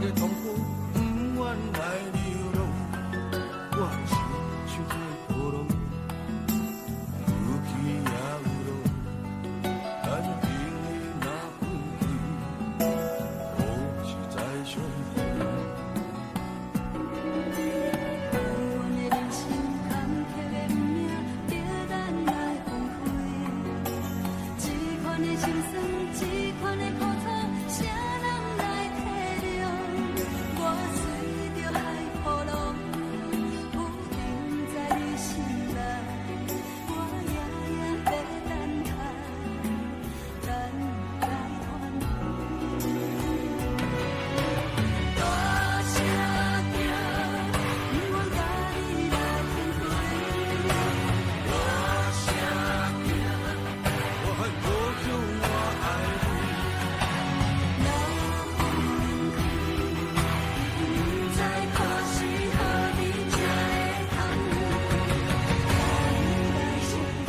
的痛苦，不願來流浪。我親像海波浪，有起也有落，等你若分開，何時再相逢？哀怨的人生，坎坷的命，逼咱來分開。這款的心酸，這款的苦楚，啥人來體諒？我隨著海波浪，浮沉在你心內，我夜夜欲等待，咱來團圓。大聲叫，不願佮你來分開。大聲叫，我愛故鄉，我愛你。若分開，不知何時何地才會通來相逢。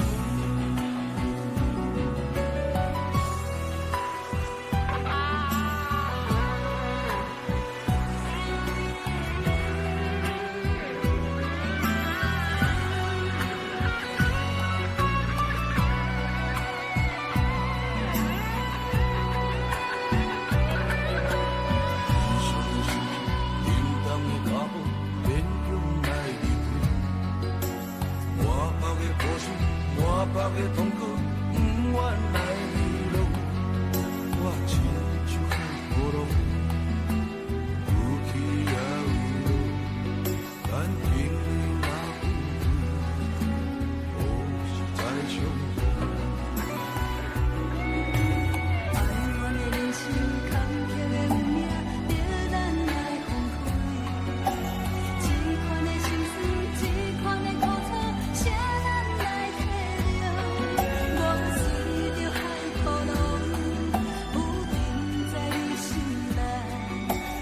理想的心情，沉重的腳步，勉強來離開。滿腹的苦水，滿腹的痛苦，不願來流浪。我親像海波浪，有起也有落，等你若分開，何時再相逢？哀怨的人生，坎坷的命，逼咱來分開。這款的心酸，這款的苦楚，啥人來體諒？我隨著海波浪，浮沉在你心內，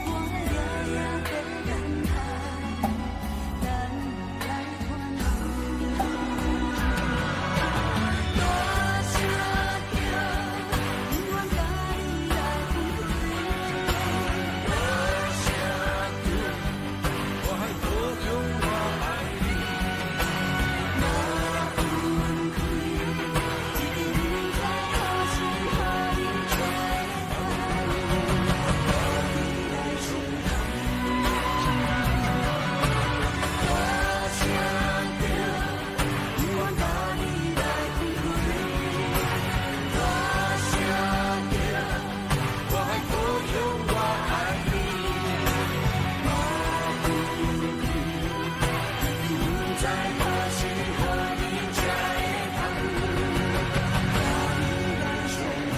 我夜夜欲等待，咱來團圓。大聲叫，不願佮你來分開。大聲叫，我愛故鄉，我愛你。若分開，一定不知何時何地才會通來相逢。大聲叫，不願佮你來分開。大聲叫，我愛故鄉，我愛你。若分開，一定不知何時何地才會通來相逢。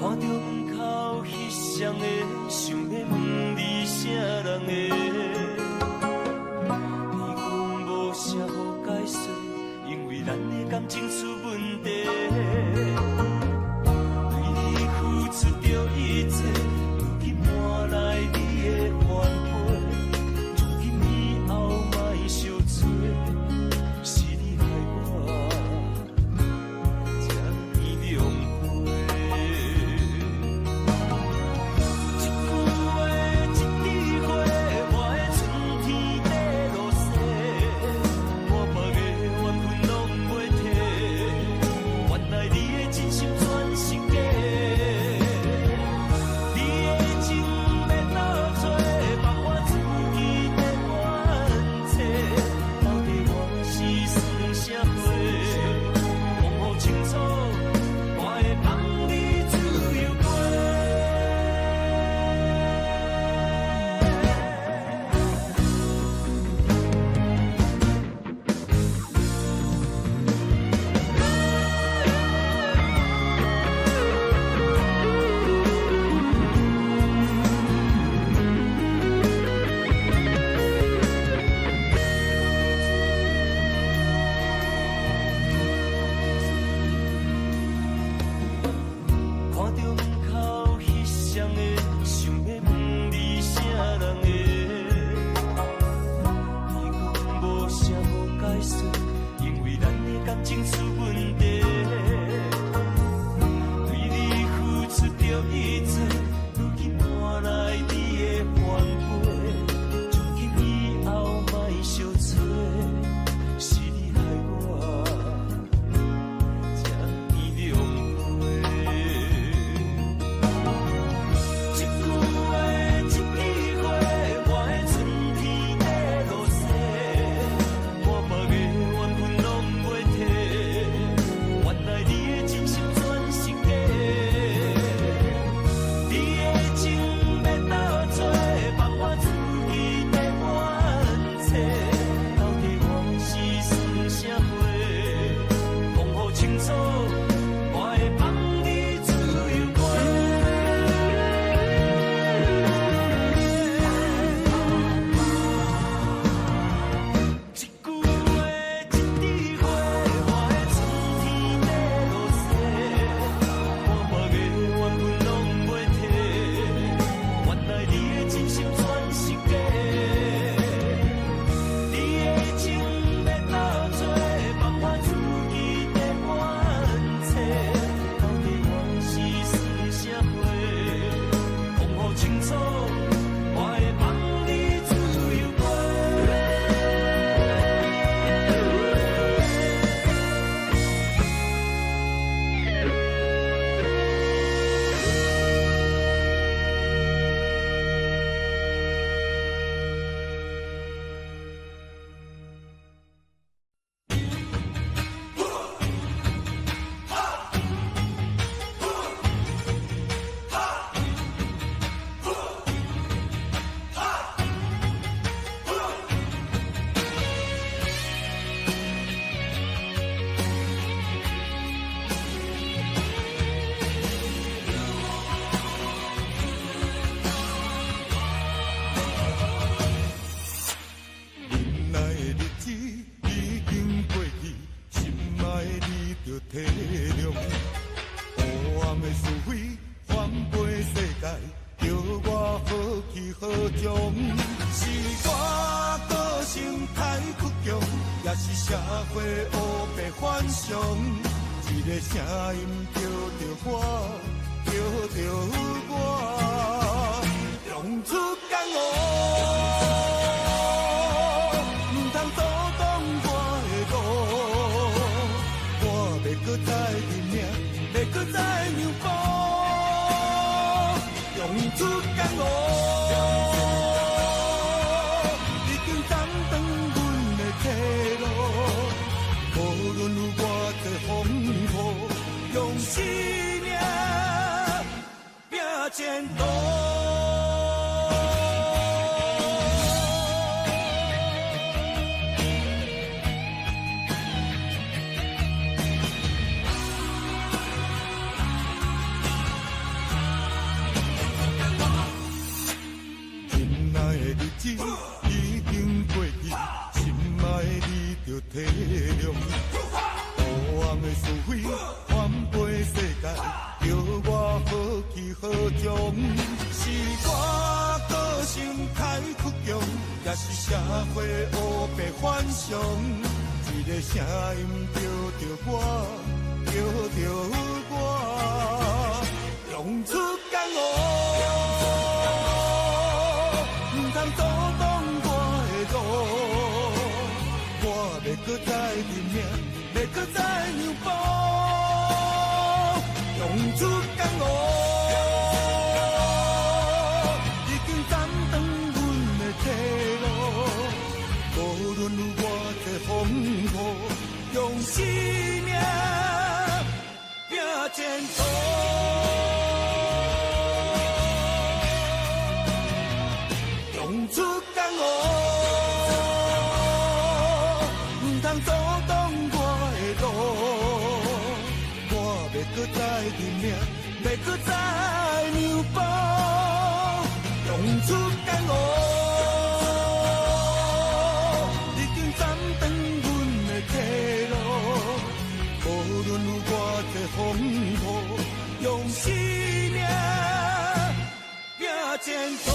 看著門口彼雙个，想欲問你啥人的？你講無啥好解釋，因為咱的感情出問題。對你付出著一切，如今換來你的反悔，從今以後莫相揣，是你害我這呢狼狽。一句話，一枝花，我的春天底落雪，滿腹的怨恨攏袂停。情出問題，對你付出著一切，如今換來你的反背，從今以後莫相揣，是你害我這呢狼狽。一句話，一支花，我的春天在落雪，我別个緣分攏袂提，原來你的真心全是假。你的情欲倒做，放我自己在怨册，到底我是算啥货？講予清楚，我會放你自由飛。一句話，一支花，我的春天在落雪，我別个緣分攏袂提，原來你的真心全是假。你的情欲倒做，放我自己在怨册，到底我是算啥貨？講予清楚，我會放你自由飛。忍耐的日子已經過去，心愛你著體諒。黑暗的是非，反背世界，叫我何去何從？是我個性太倔強，抑是社會烏白反常？一个聲音叫著我，叫著我，勇出江湖。毋通阻擋我的路，我袂閣再認命，袂閣再讓步，勇出江湖，已經斬斷阮的退路，無論有偌濟風雨，用生命拼前途。忍耐的日子已經過去，心愛你著體諒。黑暗的是非，反背世界，叫我何去何從？是我個性太倔強，抑是社會烏白反常？一个聲音叫著我，叫著我，勇出江湖。毋通阻擋我的路，我袂閣再認命，袂閣再讓步，勇出江湖，已經斬斷阮的退路，無論有偌濟風雨，用生命拼前途。勇出江湖，毋通阻擋我的路，我袂閣再認命，袂閣再讓步，勇出江湖，已經斬斷阮的退路，無論有偌濟風雨，用生命拼前途。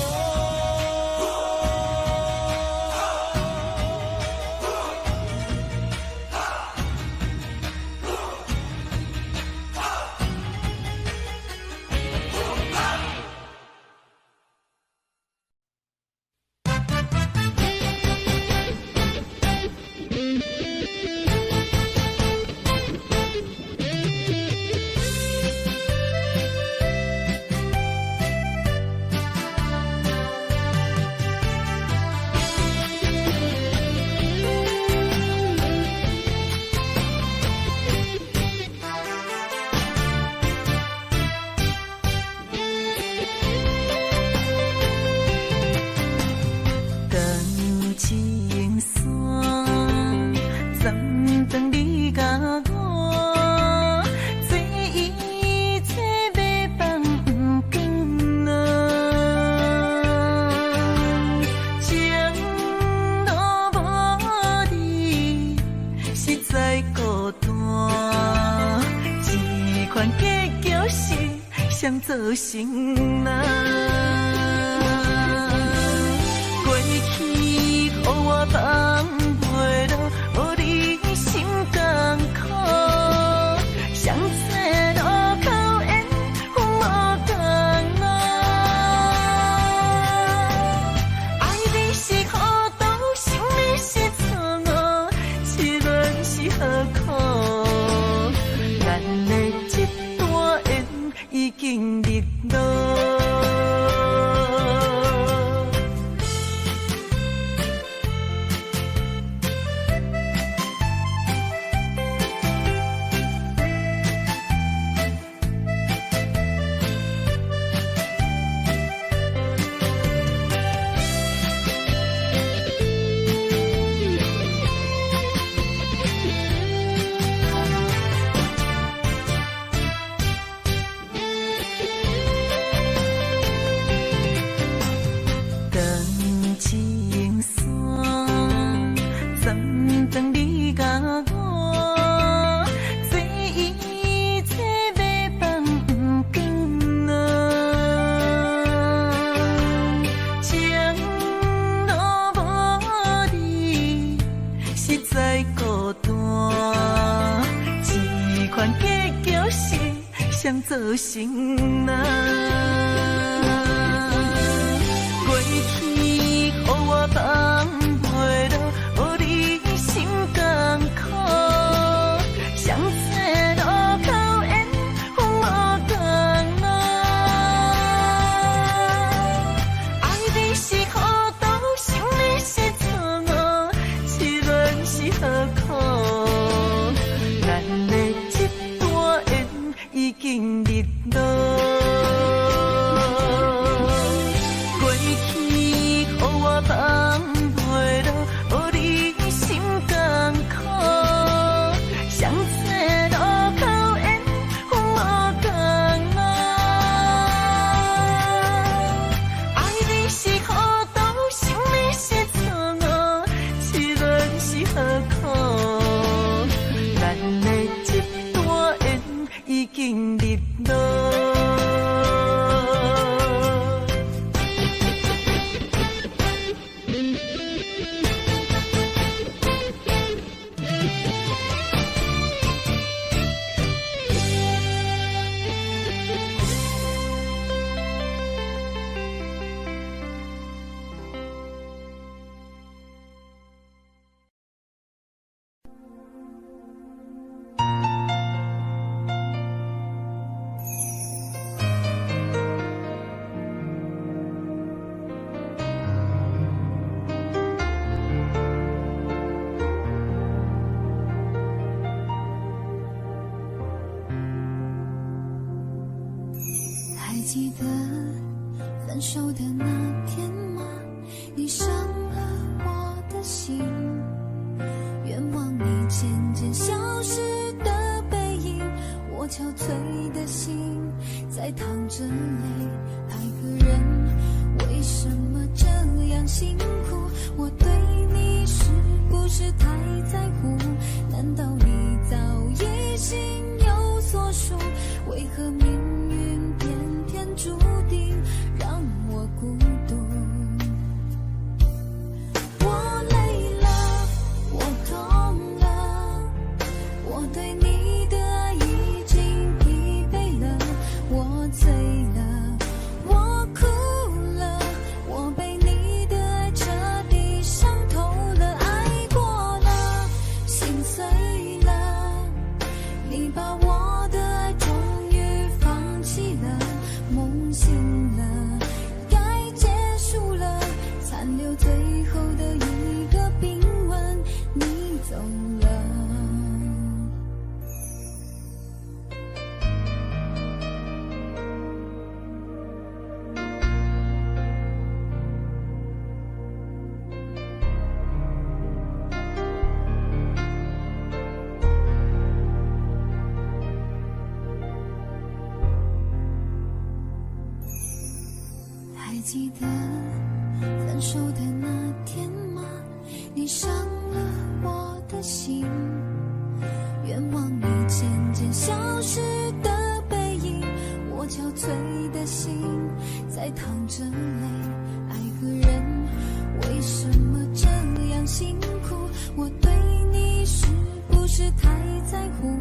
我，這一切欲放毋甘啊，情路無你實在孤單，這款結局是誰造成啊？過去予我放袂落，予你心艱苦，誰找路口緣分無仝啊？愛你是糊塗，想你是錯誤，痴戀是何苦？咱的這段緣已經日落。感情線，怎斷你佮我，這一切欲放毋甘啊！情路無你，實在孤單，這款結局是誰造成啊？過去予我放袂落，予你心艱苦，誰找路口緣分無仝啊？愛你是糊塗，想你是錯誤，痴戀是何苦？咱的這段緣已經日落。過去予我放袂落，予你心艱苦，誰找路口緣分無仝啊？愛你是糊塗，想你是錯誤，痴戀是何苦？咱的這段緣已經日落。還記得分手的那天嗎？你傷了我的心，遠望你漸漸消失的背影，我憔悴的心在淌着淚。愛個人為什麼這樣辛苦？我對你是不是太在乎？難道你早已心有所屬？為何命運偏偏注定讓我孤獨？我累了，我痛了，我對你的愛已經疲憊了，我醉了，我哭了，我被你的愛徹底傷透了，愛過了，心碎了，你把我的愛終於放棄了，夢醒了，該結束了，殘留最後的一個冰吻，你走了。記得分手的那天嗎？你傷了我的心，遠望你漸漸消失的背影，我憔悴的心在淌着淚。愛個人為什麼這樣辛苦？我對你是不是太在乎？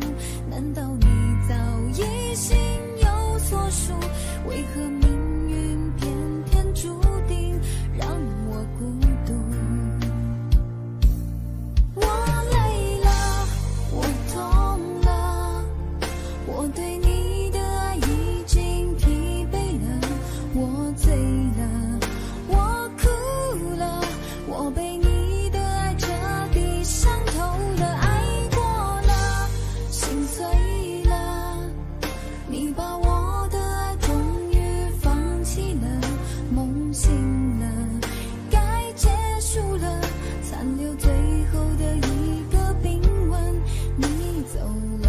難道你早已心有所屬？為何命運偏偏注定讓我孤獨？我累了，我痛了，我對你的愛已經疲憊了，我醉了，我哭了，我被你的愛徹底傷透了，愛過了，心碎了，你把我的愛終於放棄了，夢醒了，該結束了，殘留最後的一個冰吻，你走了。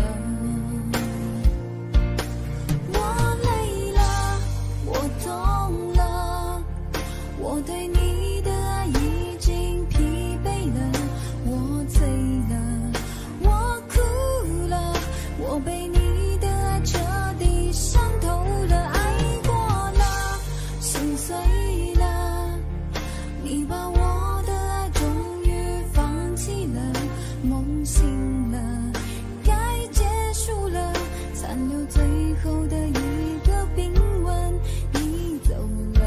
我累了，我痛了，我對你的愛已經疲憊了，我醉了，我哭了，我被你的愛徹底傷透了，愛過了，心碎了，你把我的愛終於放棄了，夢醒了，該結束了，殘留最後的一個冰吻，你走了。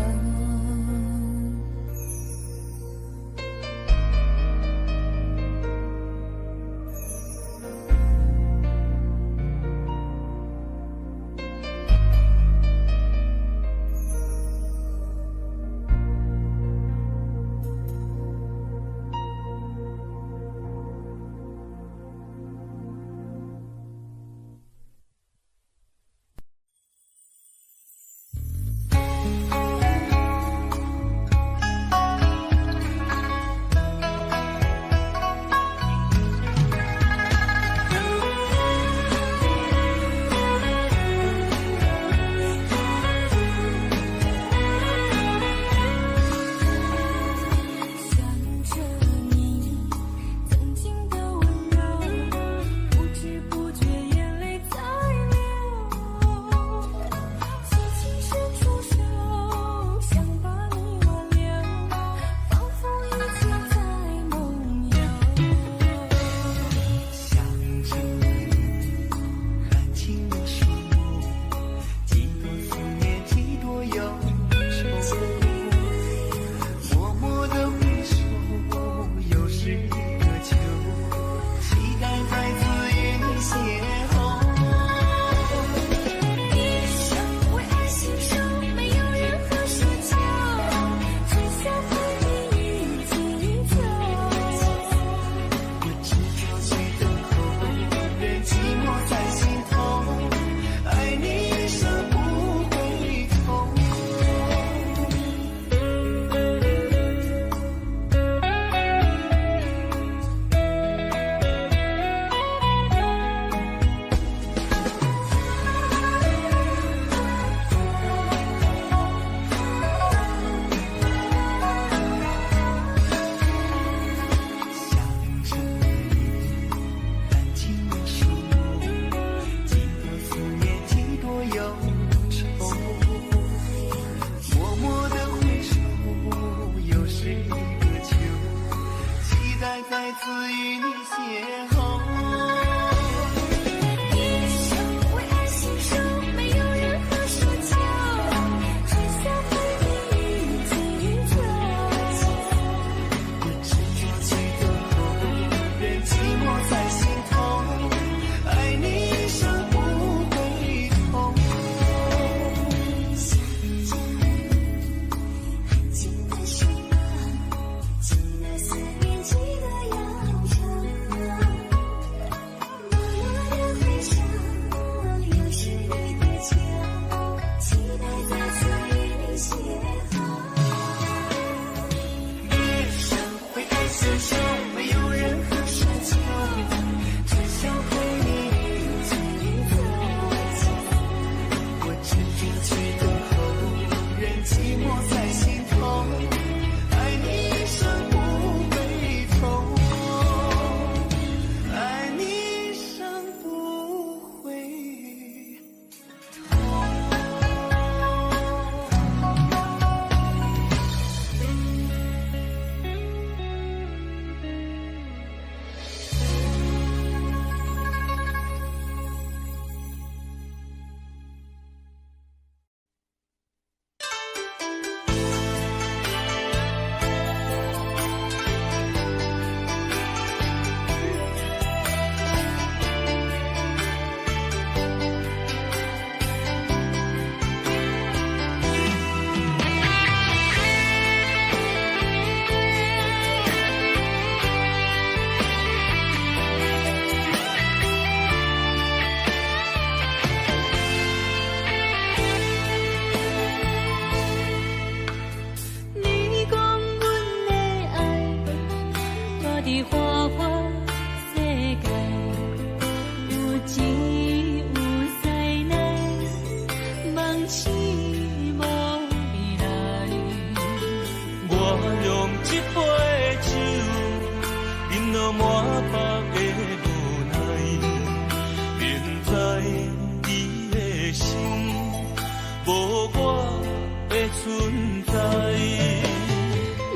存在。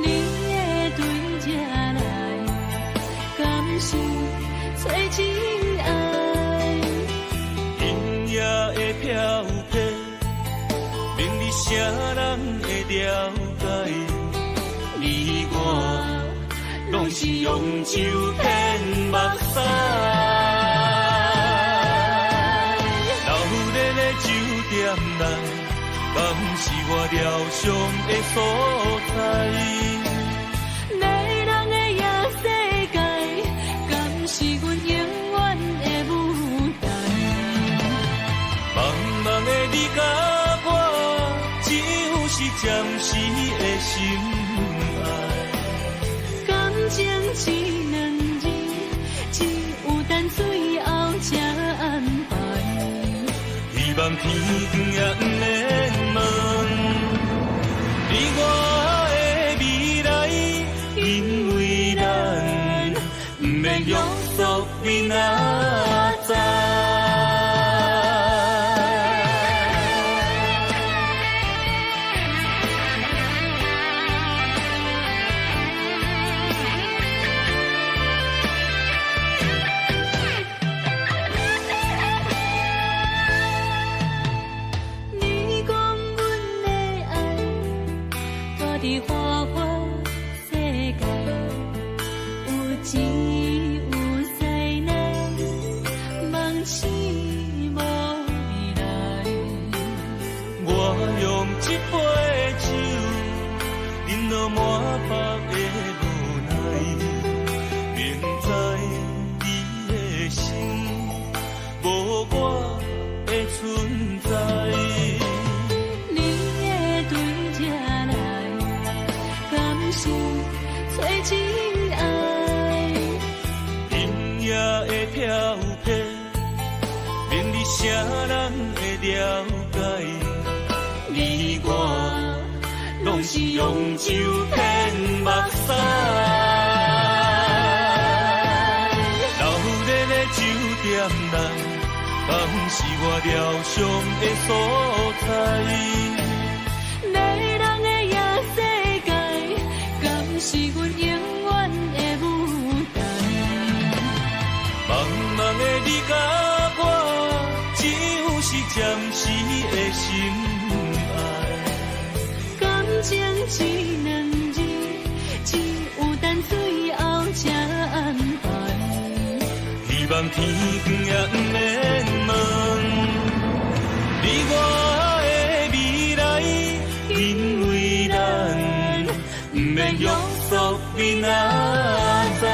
你會對這來，敢是找真愛？今夜的飄泊，明日啥人會了解？你我攏是用酒騙目屎。流連的酒店內，敢是我療傷的所在？迷人的夜世界，敢是阮永遠的舞台？茫茫的你佮我，只有是暫時的心愛。感情這兩字，只有等最後才安排。希望天光也毋免問，你我的未來，因為咱毋免約束明仔載。你講阮的愛，住佇花花世界，有錢有勢難，夢醒無未來。我用這杯酒，飲到滿腹的無奈，明知你的心無我的存在。你會對這來，敢是找真愛？今夜的飄泊，明日啥人會了解？你我攏是用酒騙目屎。流連的酒店內，敢是我療傷的所在？迷人的夜世界，敢是阮永遠的舞台？茫茫的你佮我，只有是暫時的心愛。感情這兩字，只有等最後才安排。希望天光也毋免問，你我的未來，因為咱毋免約束明仔載。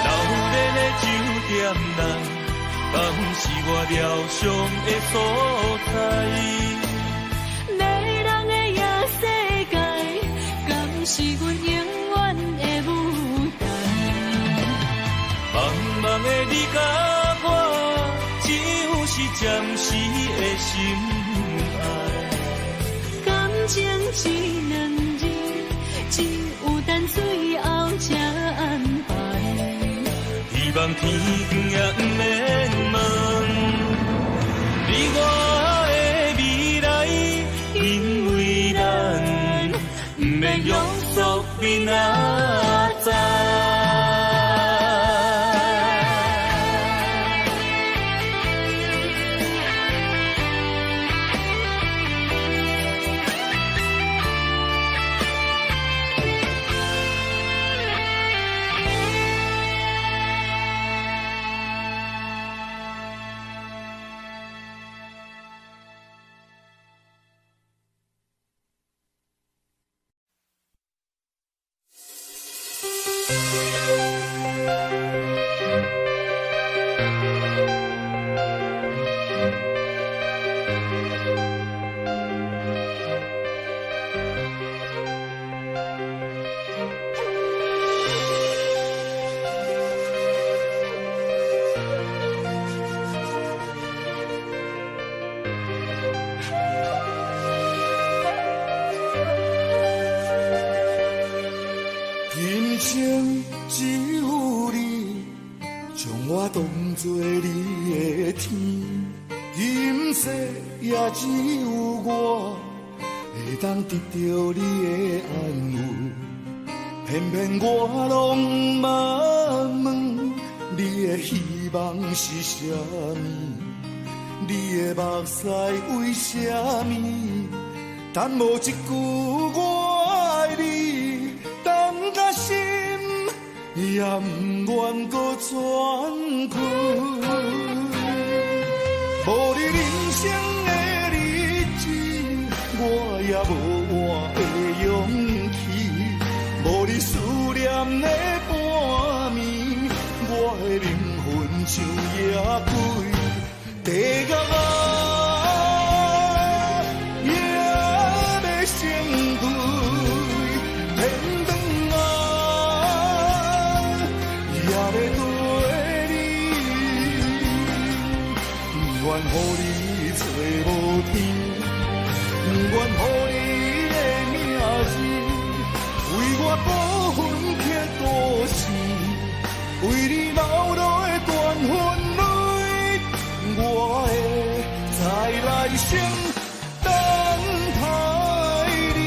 流連的酒店內，敢是我療傷的所在？迷人的夜世界，敢是阮永遠的舞台？茫茫的你佮我，只有是暫時的心愛。感情這兩字，只有等最後才安排。希望天光也毋免問，你我的未來，因為咱毋免約束明仔載。今生只有你，將我當作你的天，今世也只有我會當得著你的安慰，偏偏我攏毋捌問你的希望是啥物，你的目屎為啥物？等無一句我愛你，等甲心也毋願閣轉開。無你人生的日子，我也無活的勇氣。無你思念的半暝，我的靈魂像野鬼。地獄啊，也欲成對，天堂啊，也欲綴你。不願予你找無天，不願予你的名字為我孤魂刻孤死，為你流落的斷魂淚，我會在來生等待你。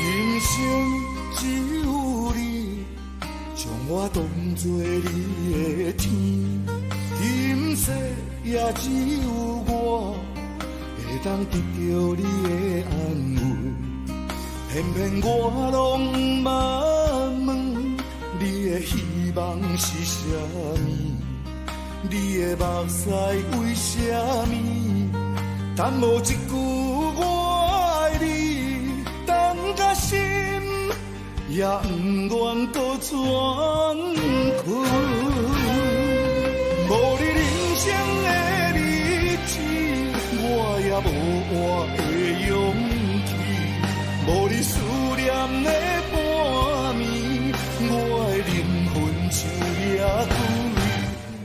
今生只有你，將我當作你的天。今世也只有我，會當得著你的安慰。偏偏我攏毋捌問你的希望是啥物，你的目屎為啥物？等無一句我愛你，等甲心也毋願閣轉開。無你人生的日子，我也無活的勇氣。無你思念的半暝，我的靈魂像野鬼。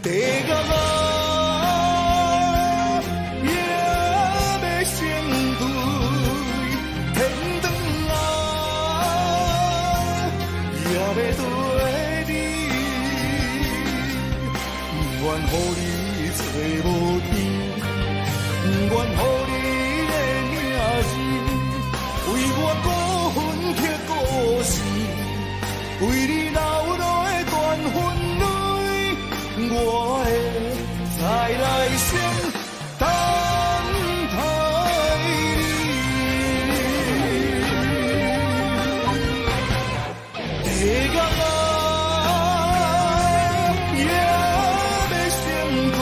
地獄啊，也欲成對，天堂啊，也欲綴你。不願予你找無天，不願予你的名字為我孤魂刻孤死，為你流落的斷魂淚，我會在來生等待你。地獄啊，也欲成對，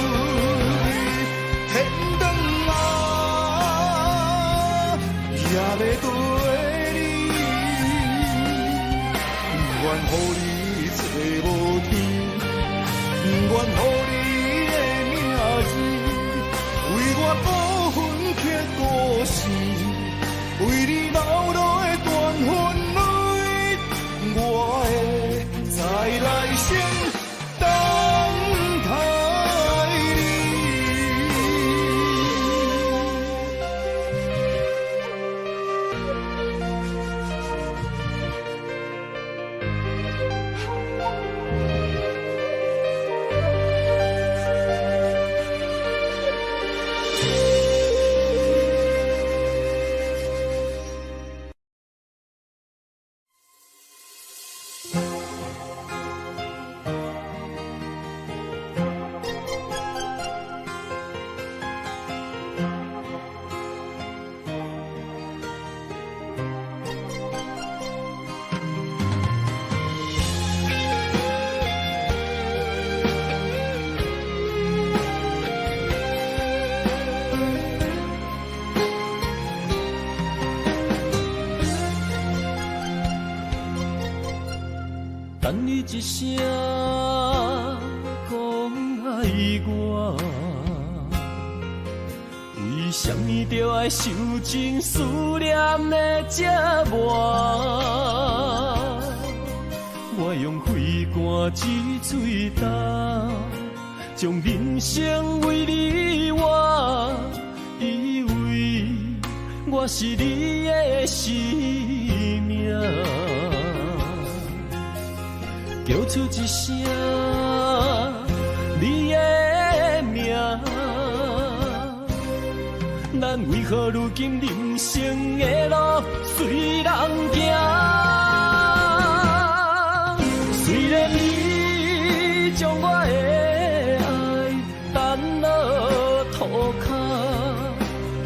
天堂啊，也欲綴你。不願予你找無天，不願予你的名字為我孤魂刻孤死，為你流落的斷魂淚，我會在來生等待你。等你一聲講愛我，為啥物著愛受盡思念的折磨？我用肺肝這喙焦，將人生為你活，以為我是你的生命。叫出一聲你的名，咱為何如今人生的路隨人行？雖然你將我的愛掷落塗跤，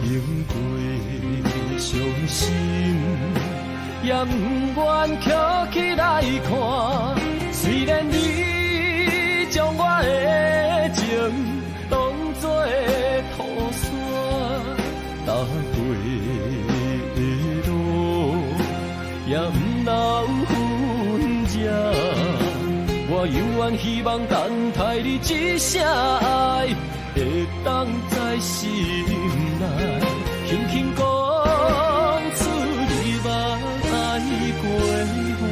經過傷心，也毋願拾起來看。雖然你將我的情當作土沙，踏過的路也毋留痕跡。我猶原希望等待你這聲愛，會當在心內輕輕講出你捌愛過我。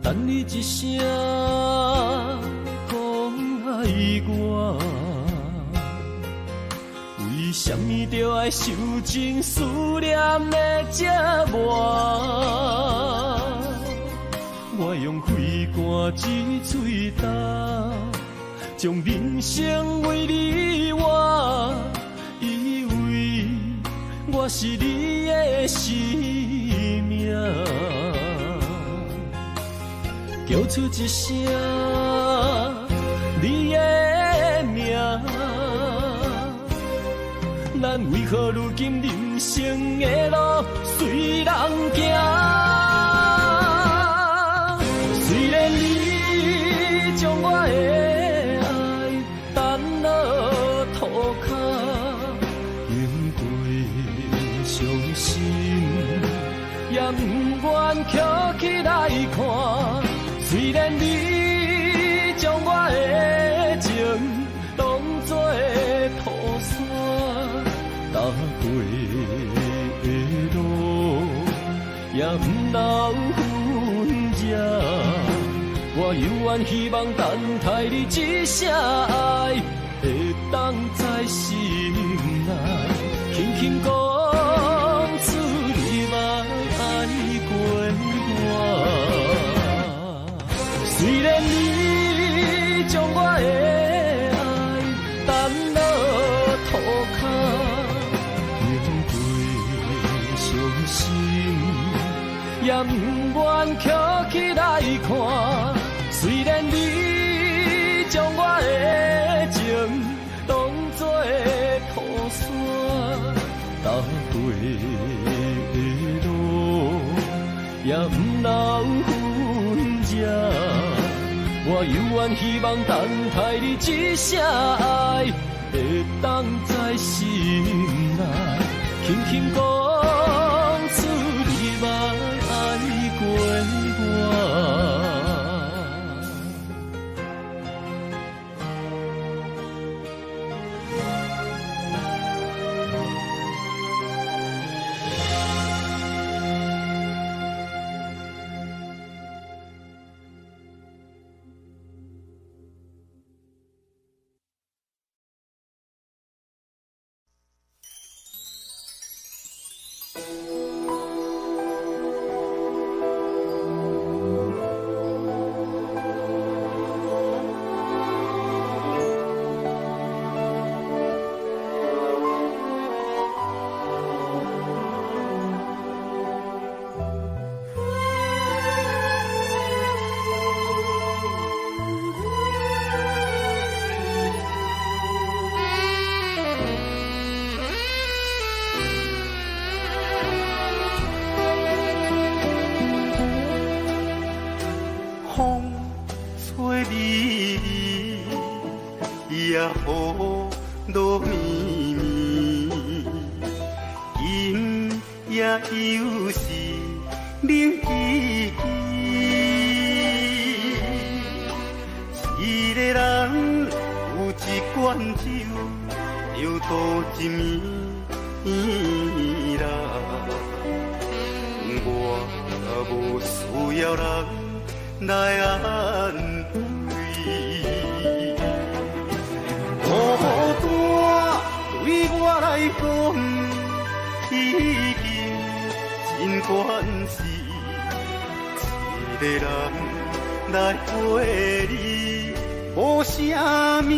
等你一聲講愛我，為啥物著愛受盡思念的折磨？我用肺肝這喙焦，將人生為你活，以為我是你的生命。叫出一聲你的名，咱為何如今人生的路隨人行？雖然你將我的愛掷落塗跤，經過傷心，也毋願拾起來看。雖然你將我的情當作土沙，踏過的路也毋留痕跡。我猶原希望等待你這聲愛，會當在心內輕輕講出你捌愛過我。雖然你將我的愛掷落塗跤，經過傷心，也毋願拾起來看。雖然你將我的情當作土沙，踏過的路也毋留痕跡。我猶原希望等待你這聲愛，會當在心內輕輕講出你捌愛過我。雨落暝暝，今夜又是冷凄凄。一个人有一罐酒，就度一暝啦。我无需要人来安慰。孤单对我来讲已经真惯势，一个人来陪你无啥物。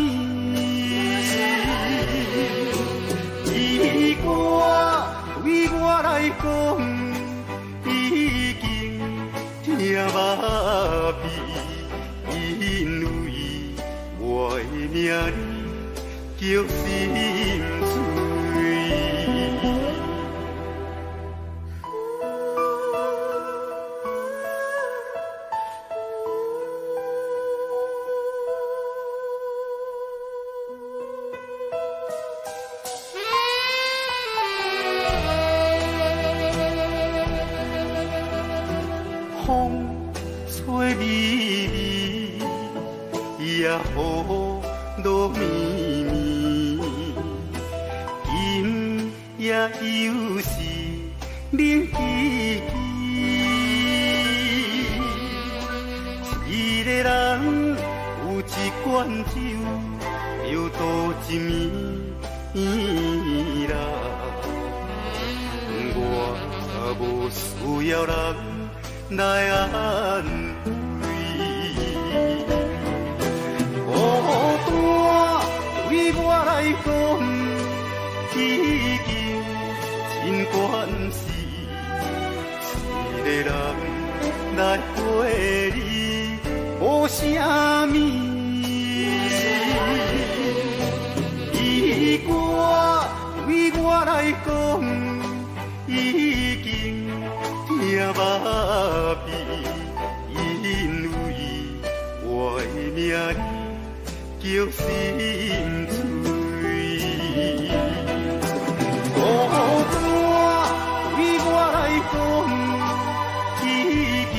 伊歌对我来讲已经听麻痹，因为我的名字叫心碎。风吹微微，夜雨落暝暝，今夜又是冷凄凄。一个人有一罐酒，就度一暝啦。我无需要人来安慰。孤单对我来讲已经真惯势，一个人来陪你无啥物。伊歌对我来讲已经听麻痹，因为我的名字叫心碎。孤单对我来讲已经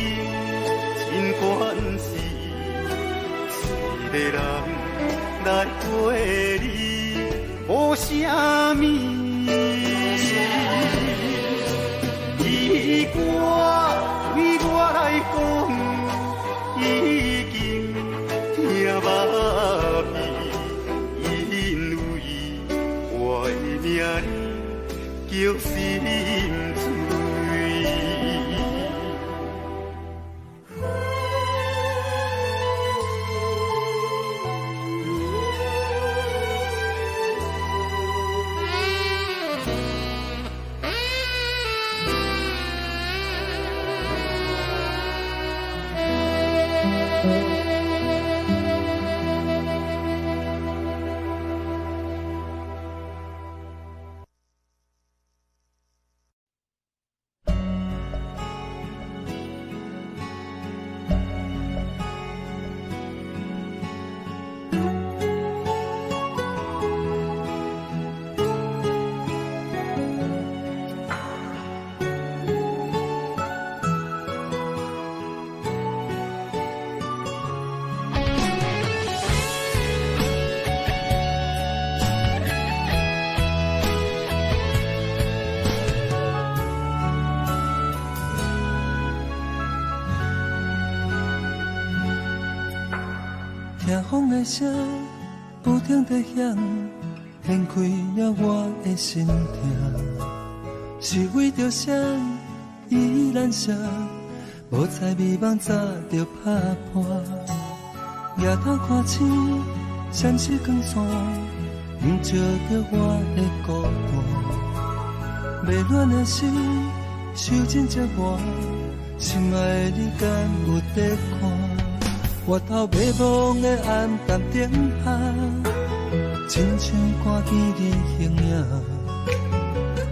真惯势，一个人来陪你无啥物。伊歌对我来讲已经听麻痹，因为我的名字叫心碎。听风的声不停地响，掀开了我的心痛。是为著啥依然谁，无再美梦早就拍破。抬头看星，闪烁光线，映照著我的孤单。迷恋的心受尽折磨，心爱的你敢有在看？外头迷蒙的暗淡灯下，亲像看见你形影。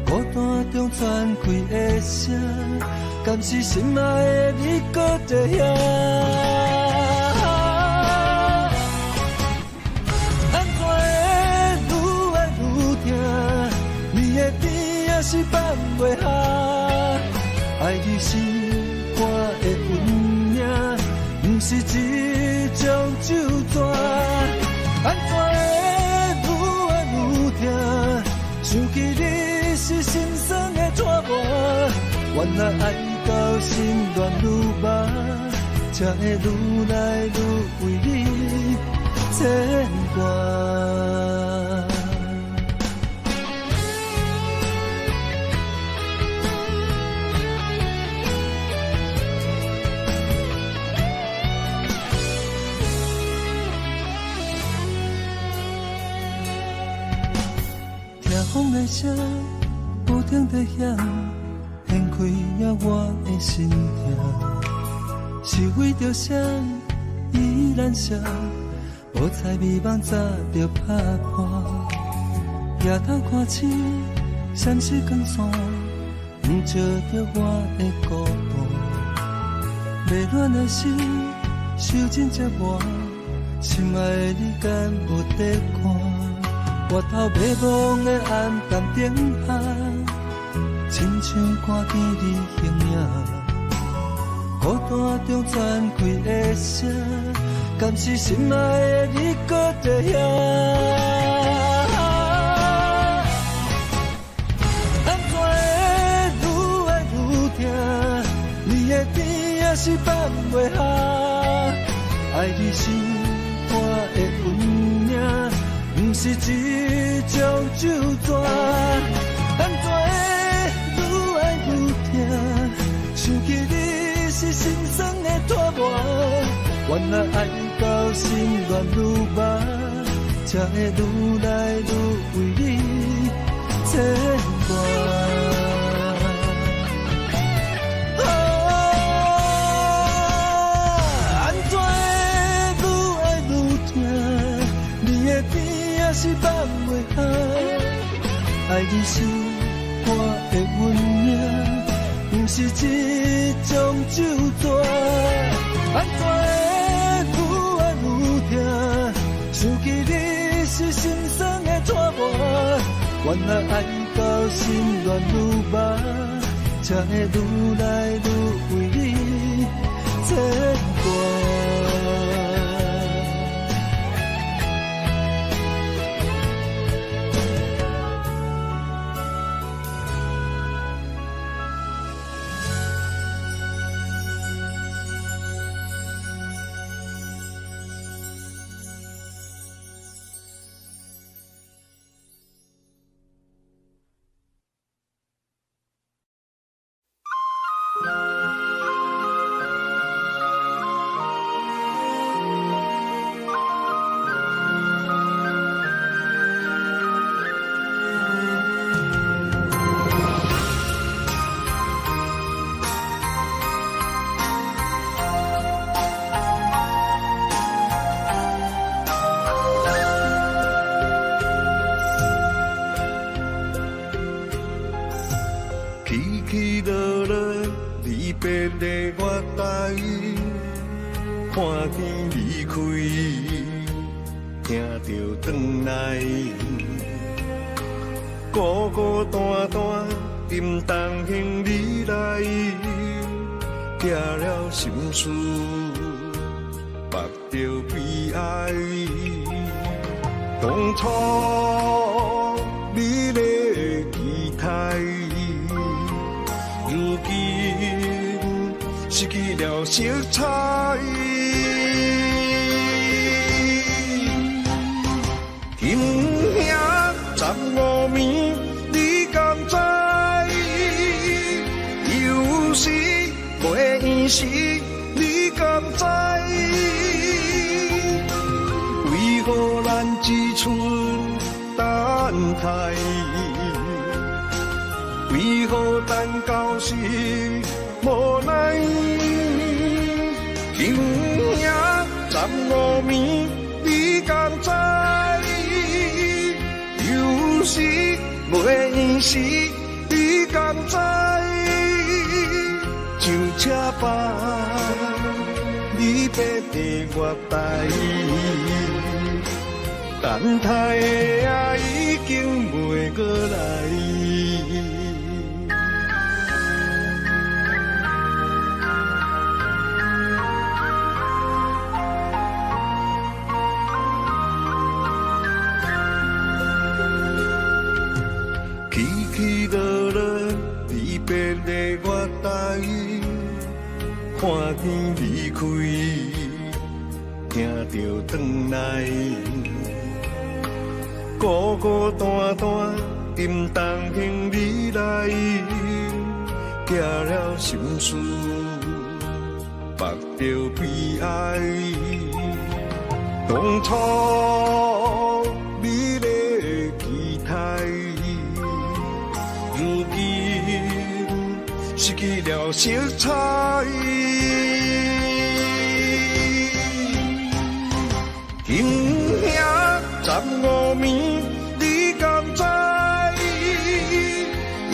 孤单中传开的声，敢是心爱的你阁在遐？按怎会也是放袂下。爱你是我的运命，毋是一种酒泉。按怎会愈爱愈疼？想起你是心酸的折磨，原来爱到心乱如麻，才会愈来愈为你牵挂。听风的声，不停地响，掀开了我的心痛。是为著啥依然笑？无彩美梦早就拍破。抬头看星，闪烁光线，毋照著我的孤单。迷恋的心受尽折磨，心爱的你敢有在看？回头迷茫的暗淡灯下，亲像看见你形影。孤单中传开的声，敢是心爱的你阁在遐？按怎会愈爱愈疼？你的甜也是放袂下。爱你是我的运命，毋是一种酒泉。按怎会愈爱愈疼？想起你是心酸的折磨，原来爱到心乱如麻，才会愈来愈为你牵挂。按怎会愈爱愈疼？你的甜也是放袂下，爱你是我的运命，毋是一种酒泉。按怎会愈爱愈疼？想起你是心酸的折磨，原来爱到心乱如麻，才会愈来愈为你牵挂。起起落落，离别的月台，看见离开，听著转来，孤孤单单，沉重行李内，寄了心事，目著悲哀。当初美丽的期待，如今失去了色彩。金兄15暝，你敢知？有时袂圆时，你敢知？为何咱只剩等待？为何等到是无奈？金兄15暝，你敢知？有时袂圆时，你敢知？上车吧，离别的月台，等待的也已经袂阁来。台，看见离开，听著转来，孤孤单单，沉重行李内，寄了心事，縛著悲哀。當初美麗期待，如今失去了色彩。今夜15暝，你敢知？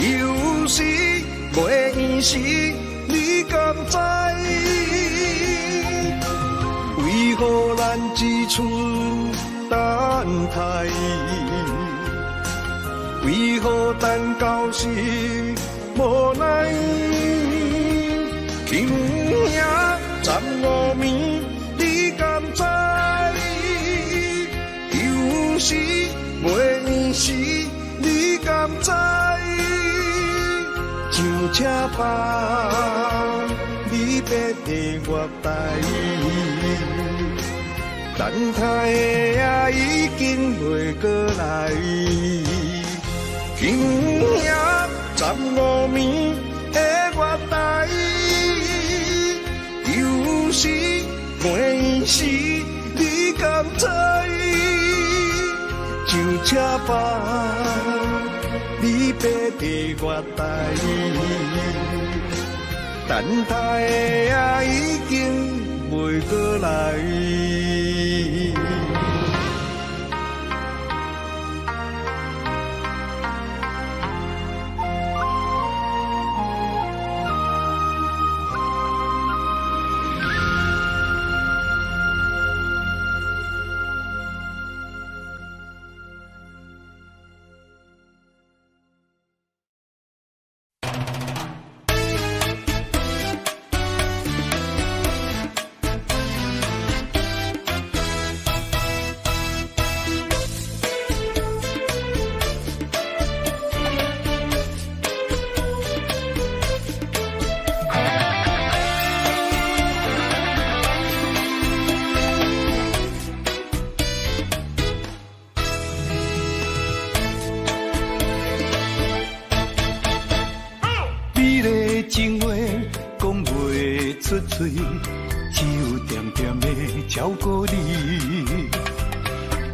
有时袂圆时，你敢知？為何咱只剩等待？為何等到是無奈？今夜15暝，你敢知？有時袂圓時，你敢知？上車吧，離別的月台，等待的愛已經袂過來。今夜15暝的月台，有時袂圓時，你敢知？上車吧，離別的月台，等待的愛已經袂過來。出嘴，只有恬恬的照顧你。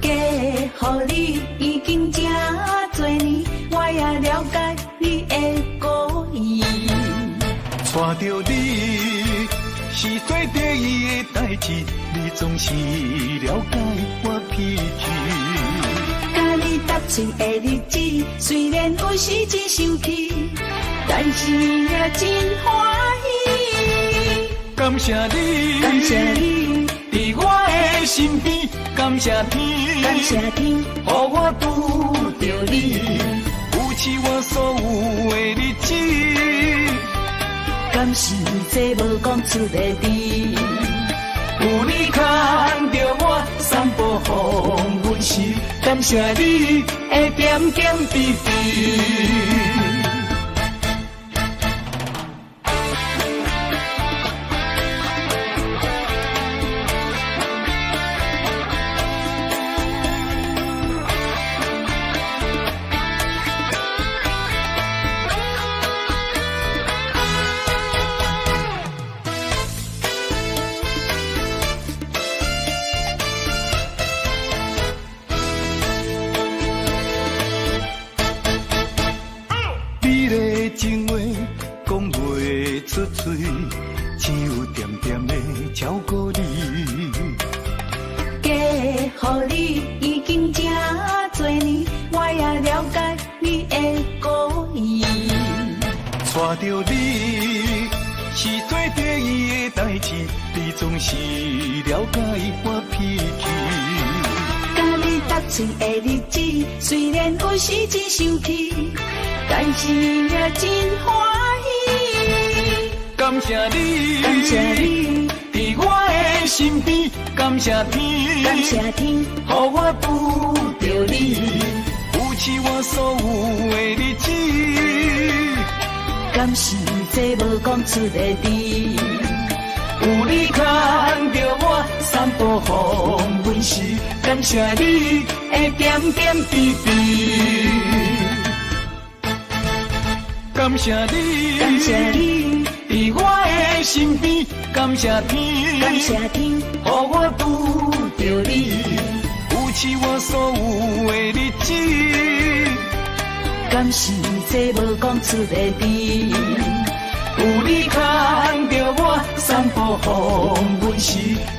嫁予你已經這濟年，我也了解你的故意。帶著你是做第一的代誌，你總是了解我脾氣。佮你搭喙的日子，雖然有時真生氣，但是也真歡喜。感謝你，感謝你，佇我的身邊，感謝天，感謝天，予我拄著你，扶持我所有的日子。敢是這無講出的甜？有你牽著我散步黃昏時，感謝你的點點滴滴。感謝天，感謝天，予我拄著你，扶持我所有的日子。敢是這無講出的甜。有你牽著我散步黃昏時，感謝你的點點滴滴。感謝你，感謝你佇我的身邊，感謝天，感謝天，予我拄著你，扶持我所有的日子。敢是這無講出的甜。有你牽著我散步黃昏時，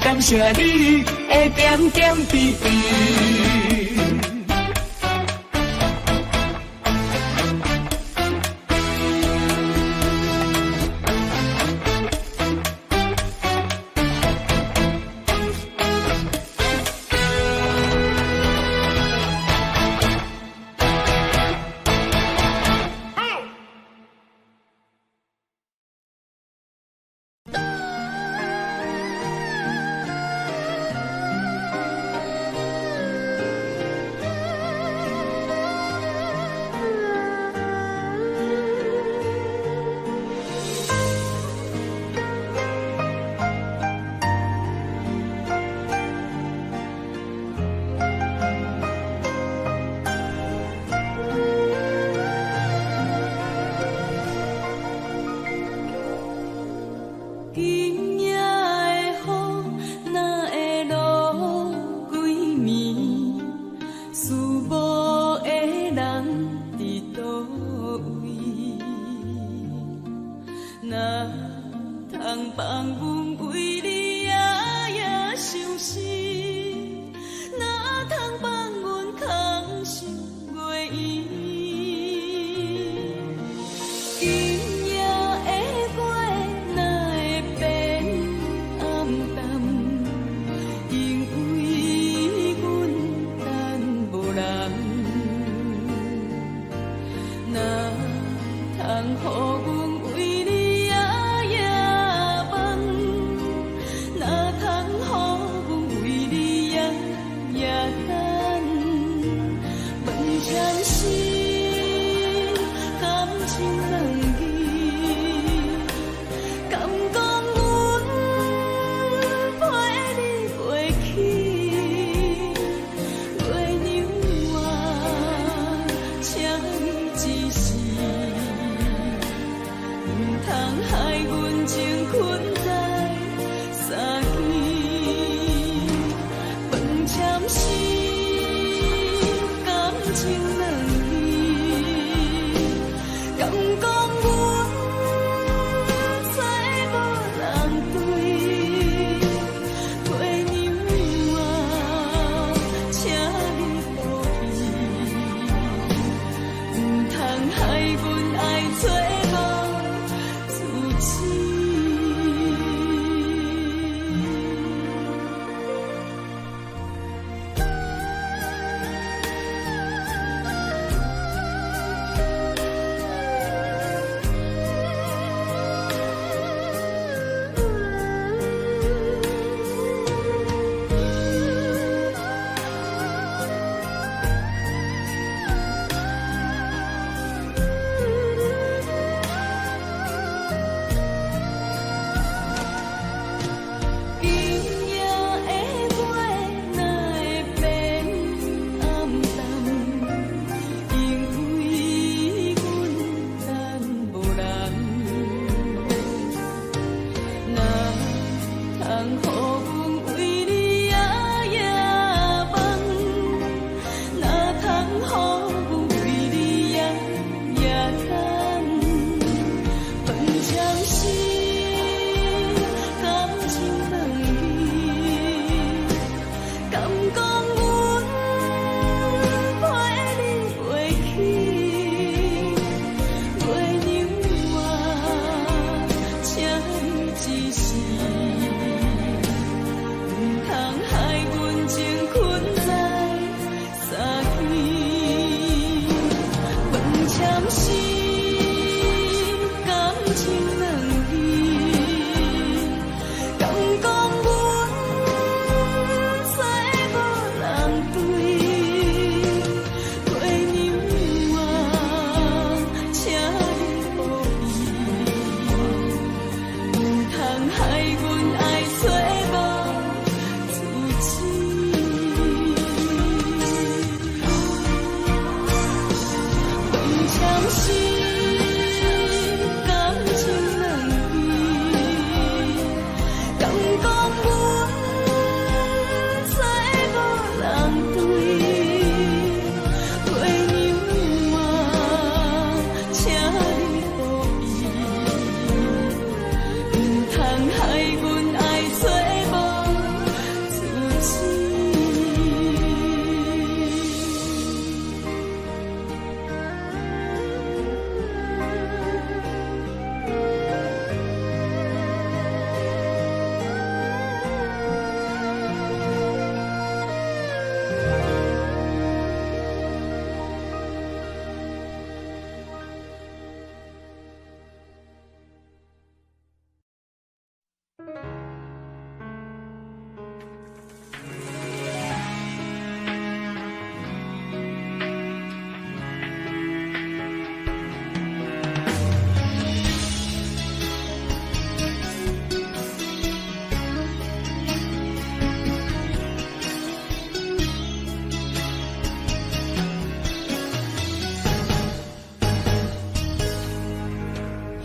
感謝你的點點滴滴。今夜的雨哪會落規暝？思慕的人佇佗位？哪通放阮為你夜夜相思？哪通放阮空想袂圓？今夜的月哪會變暗淡？因為阮等無人。哪通予阮為你夜夜夢？哪通予阮為你夜夜等？問前世感情兩字，敢講阮陪你袂起？月娘啊，請你一時，毋通害阮情困在三更。問前世感情兩字，敢講阮找無人對？月娘啊，請你保庇，毋通害阮愛找無自己。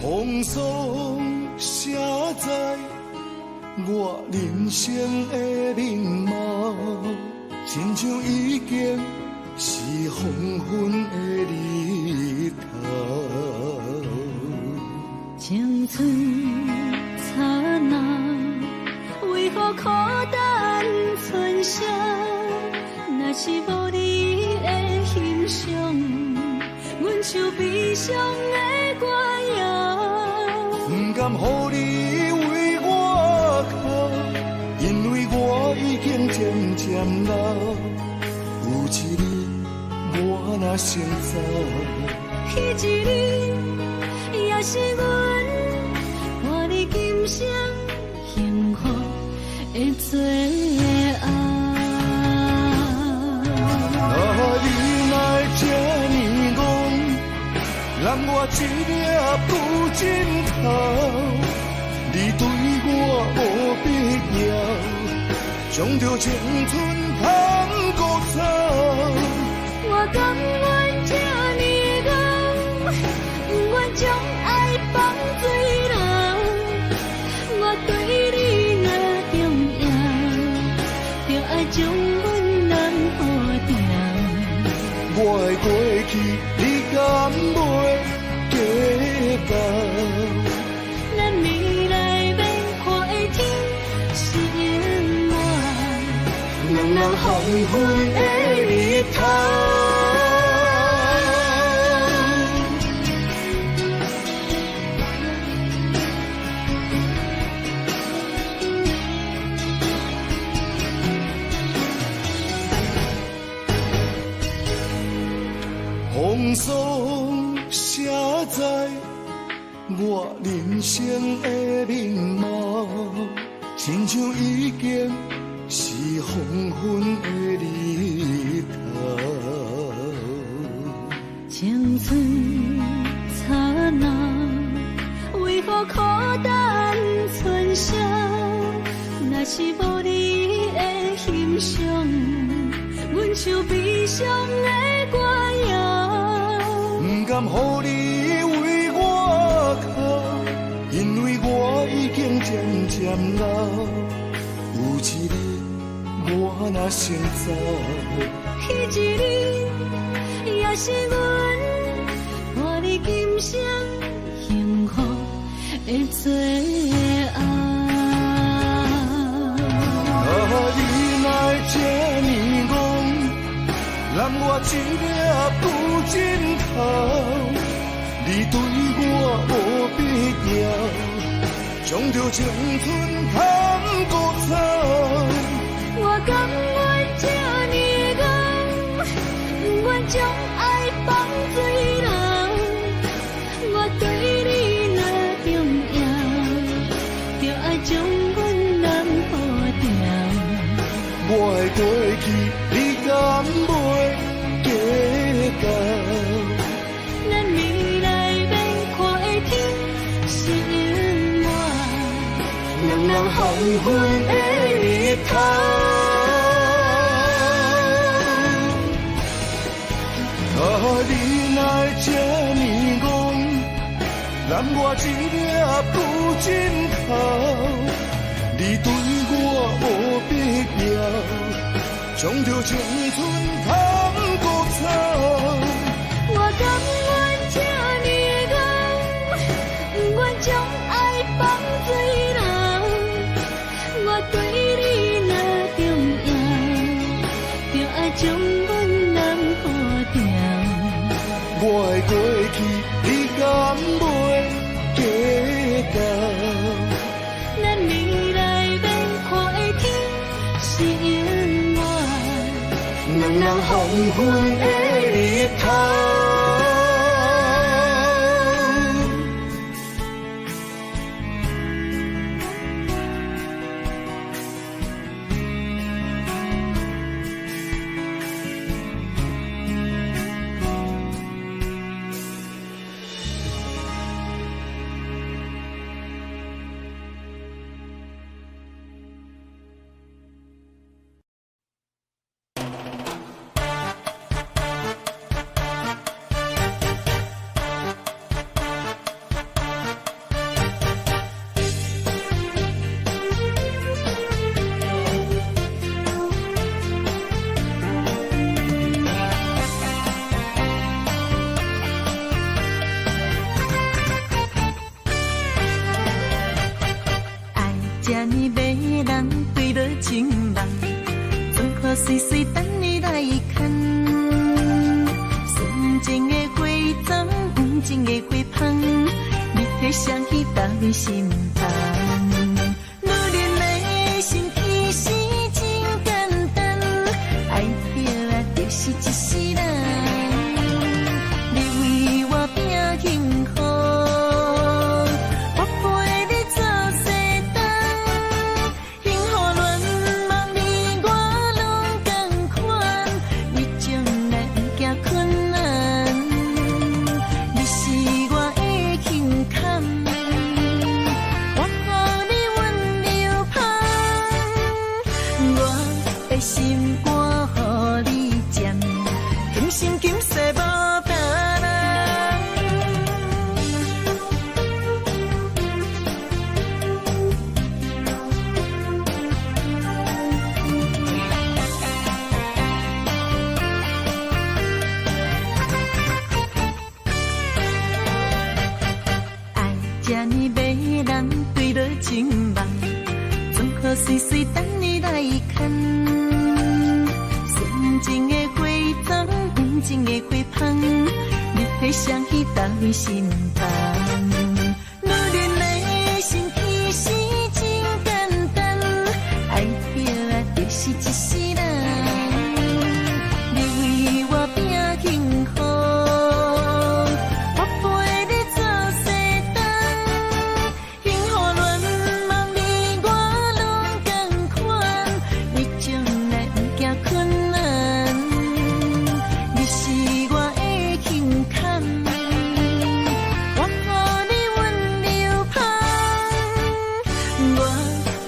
风霜写在我人生的面貌，亲像已经是黄昏的日头。青春刹那，为何苦等春宵？若是无你的欣赏，阮唱悲伤的歌谣。不甘予你为我哭，因为我已经渐渐老。有一日我若先走，彼一日也是阮换你今生幸福的最后。啊，你哪会这呢戆，揽我一粒旧枕头，你对我无必要，将着青春通孤走。我甘愿这呢戆，不愿将爱放水流。我对你若重要，就爱将阮揽好牢。我的过去，你敢袂计较？咱未来欲看的天是永远两人黄昏的日头。风霜写在我人生的面貌，亲像已经是黄昏的日头。青春刹那，为何苦等春宵？若是无你的欣赏，阮唱悲伤的歌谣。不甘予你为我哭，因为我已经渐渐老。有一日我若先走，彼一日也是阮换你今生幸福的最后。啊，你哪会这呢戆，揽我一粒旧枕头，你对我无必要，将着青春通孤走。我甘愿这呢戆，不愿将爱放水流。我对你若重要，就爱将阮揽好牢。我的过去，你敢袂计较？咱未来欲看的天是永远两人黄昏的日头。啊，你哪会这呢戆，揽我一粒旧枕头，你对我无必要，将着青春通孤走。我甘愿这呢戆，不愿将爱放水流。我对你若重要，就爱将阮揽好牢。我的过去，你敢袂计较？咱未来欲看的天是永远两人黄昏的日头。媠媠等你來牽。純情的花欉，毋情的花芳，你彼雙耳搭阮心房。女人的心其實真簡單，愛著啊就是一世人。你為我拼幸福，我陪你做世東。幸福願望你我攏仝款，為將來毋驚困難。你是我的胸坎，我予你溫柔捧，我的心肝予你占，今生今世無別人。愛這呢迷人，對落情夢，總好媠媠等你來牽。純情的花欉，毋情的花芳，你彼雙耳搭阮心房。女人的心其實真簡單，愛著啊就是一世人。你為我拼幸福，我陪你做世東。幸福願望你我攏仝款，為將來毋驚困難。你是我的胸坎，我予你溫柔捧，我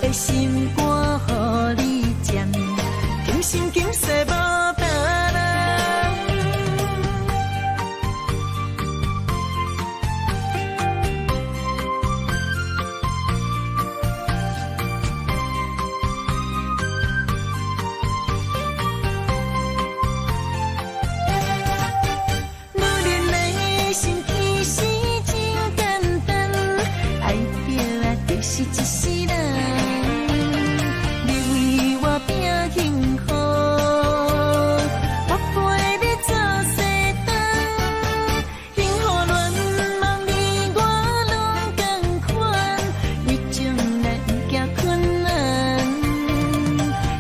的心肝予你占，今生今世無別人。女人的心其實真簡單，愛著啊就是一世人。你為我拼幸福，我陪你做世東。幸福願望你我攏仝款，為將來毋驚困難。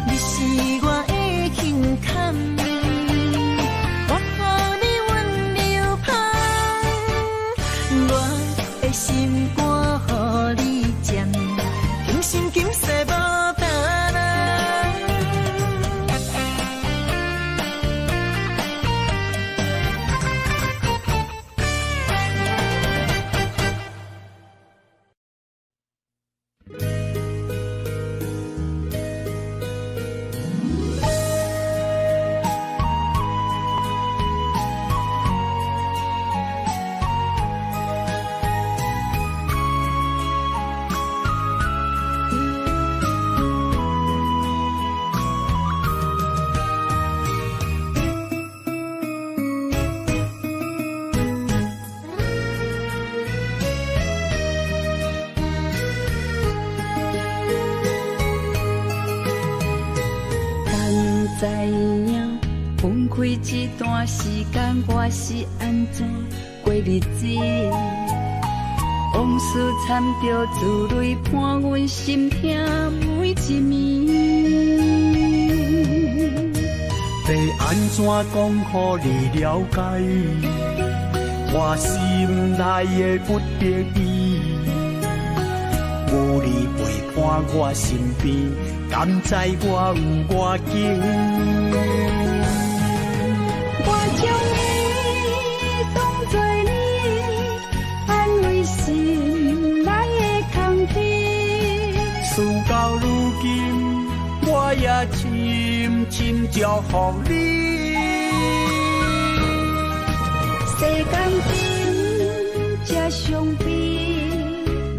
你是我的胸坎，我予你溫柔捧，我的心肝予你占，今生今世無別人。敢知影分開這段時間，我是按怎過日子？往事摻著珠淚，伴阮心疼每一暝。欲按怎講予你了解？我心內的不得已，有你陪伴我身邊，敢知我有偌緊？我將伊當作你安慰心內的空虛。事到如今，我也深深祝福你。世間真這傷悲，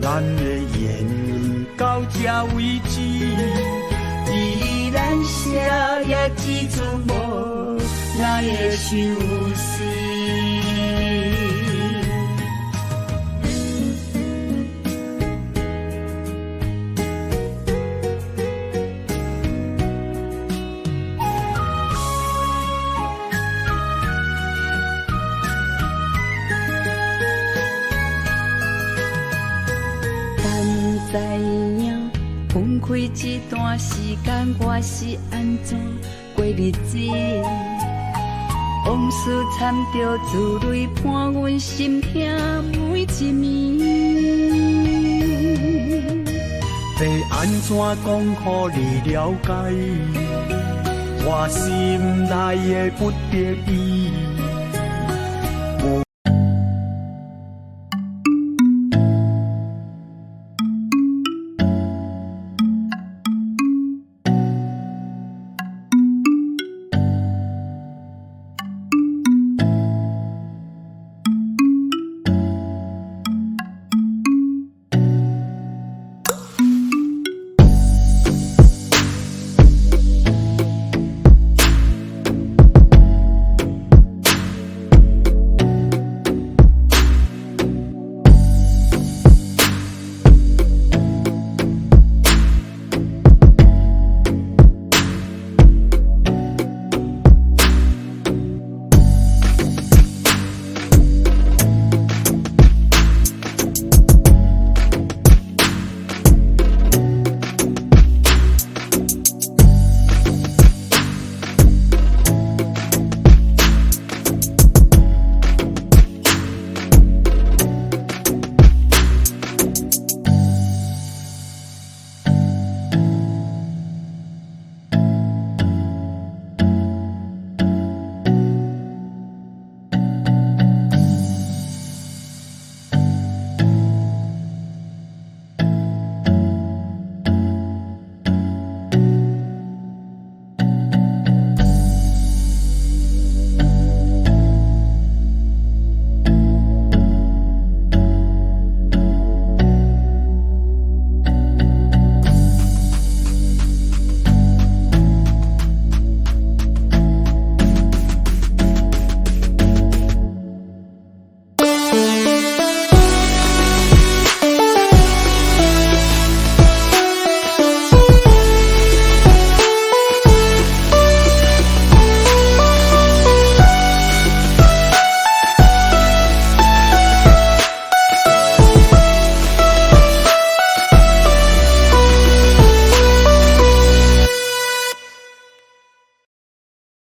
咱的緣到這為止，依然寫也一字無咱的相思。知影，分開這段時間我是按怎過日子？往事摻著珠淚伴阮心疼每一暝。欲按怎講予你了解？我心內的不得已。